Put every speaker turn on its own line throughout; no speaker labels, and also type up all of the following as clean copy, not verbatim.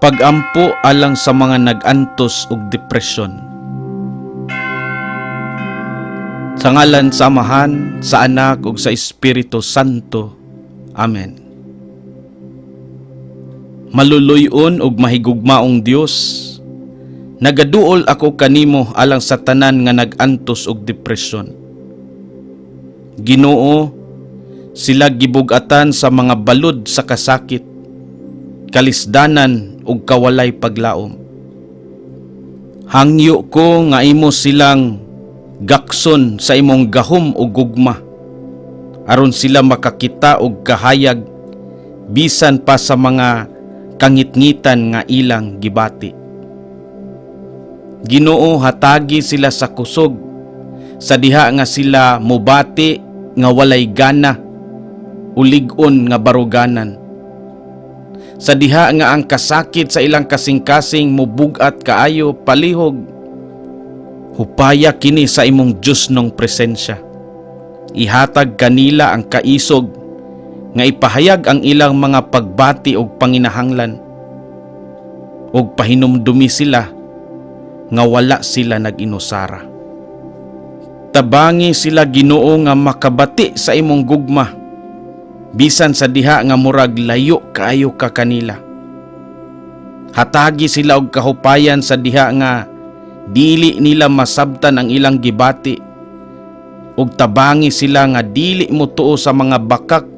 Pagampo alang sa mga nag-antos og depresyon. Sa ngalan sa Amahan, sa Anak ug sa Espiritu Santo. Amen. Maluluy-on ug mahigugmaong Dios, nagaduol ako kanimo alang sa tanan nga nag-antos og depresyon. Ginoo, sila gibug-atan sa mga balud sa kasakit, kalisdanan ug kawalay paglaom. Hangyo ko nga imo silang gakson sa imong gahom ug gugma aron sila makakita og kahayag bisan pa sa mga kangitngitan nga ilang gibati. Ginoo, hatagi sila sa kusog sa diha nga sila mobati nga walay gana o lig-on nga baruganan. Sa diha nga ang kasakit sa ilang kasing-kasing mobug-at kaayo palihog, hupaya kini sa imong Diyosnong presensya. Ihatag kanila ang kaisog nga ipahayag ang ilang mga pagbati og panginahanglan ug pahinumdumi sila nga wala sila nag-inusara. Tabangi sila, Ginoo, nga makabati sa imong gugma bisan sa diha nga murag layo kaayo ka kanila. Hatagi sila og kahupayan sa diha nga dili nila masabtan ang ilang gibati ug tabangi sila nga dili motuo sa mga bakak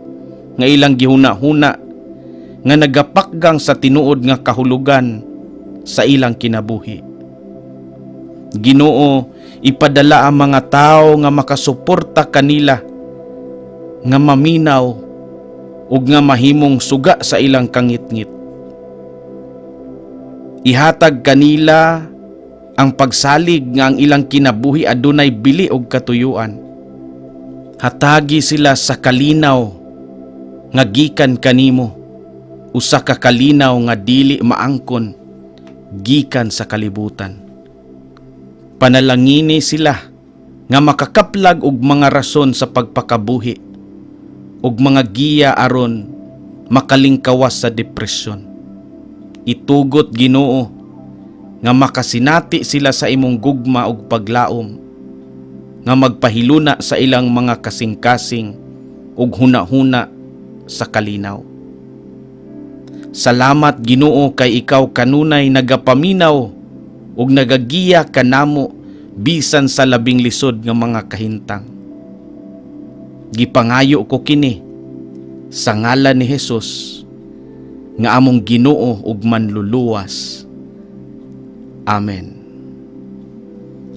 nga ilang gihuna-huna nga nagapakgang sa tinuod nga kahulugan sa ilang kinabuhi. Ginoo, ipadala ang mga tao nga makasuporta kanila, nga maminaw ug nga mahimong suga sa ilang kangitngit. Ihatag kanila ang pagsalig nga ang ilang kinabuhi adunay bili og katuyuan. Hatagi sila sa kalinaw nga gikan kanimo, usa ka kalinaw nga dili maangkon gikan sa kalibutan. Panalangini sila nga makakaplag og mga rason sa pagpakabuhi ug mga giya aron makalingkawas sa depresyon. Itugot, Ginoo, nga makasinati sila sa imong gugma ug paglaom nga magpahiluna sa ilang mga kasing-kasing ug hunahuna sa kalinaw. Salamat, Ginoo, kay ikaw kanunay nagapaminaw ug nagagiya kanamo bisan sa labing lisod nga mga kahintang. Gipangayo ko kini sa ngalan ni Jesus nga among Ginoo ug Manluluwas. Amen.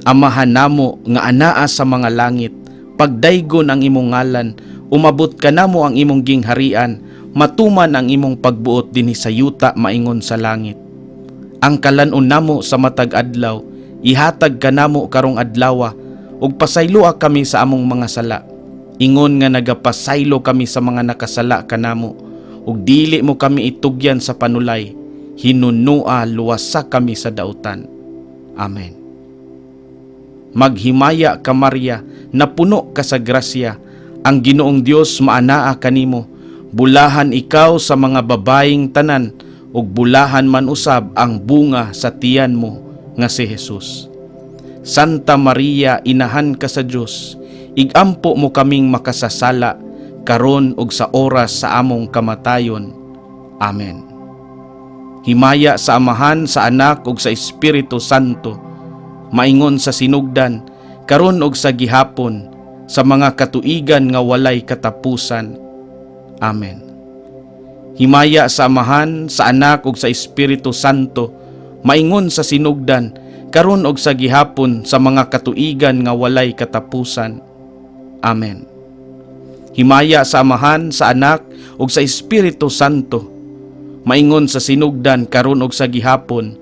Amahan namo nga anaa sa mga langit, pagdaygon ang imong ngalan, umabot kanamo ang imong gingharian, matuman ang imong pagbuot dinhi sa yuta maingon sa langit. Ang kalan-on namo sa matag adlaw, ihatag kanamo karong adlawa, ug pasayloa kami sa among mga sala, ingon nga nagapasaylo kami sa mga nakasala kanamo, ug dili mo kami itugyan sa panulay, hinunua luwasa kami sa dautan. Amen. Maghimaya ka, Maria, napuno ka sa grasya, ang Ginoong Dios maanaa kanimo. Bulahan ikaw sa mga babayeng tanan ug bulahan man usab ang bunga sa tiyan mo nga si Jesus. Santa Maria, inahan ka sa Dios, igampo mo kaming makasasala karon ug sa oras sa among kamatayon. Amen. Himaya sa Amahan, sa Anak ug sa Espiritu Santo, maingon sa sinugdan, karon ug sa gihapon, sa mga katuigan nga walay katapusan. Amen. Himaya sa Amahan, sa Anak ug sa Espiritu Santo, maingon sa sinugdan, karon ug sa gihapon, sa mga katuigan nga walay katapusan. Amen. Himaya sa Amahan, sa Anak ug sa Espiritu Santo, maingon sa sinugdan, karon ug sa gihapon,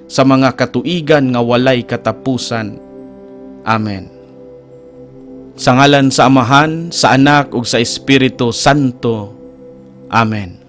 sa mga katuigan nga walay katapusan. Amen. Sa ngalan sa Amahan, sa Anak ug sa Espiritu Santo. Amen.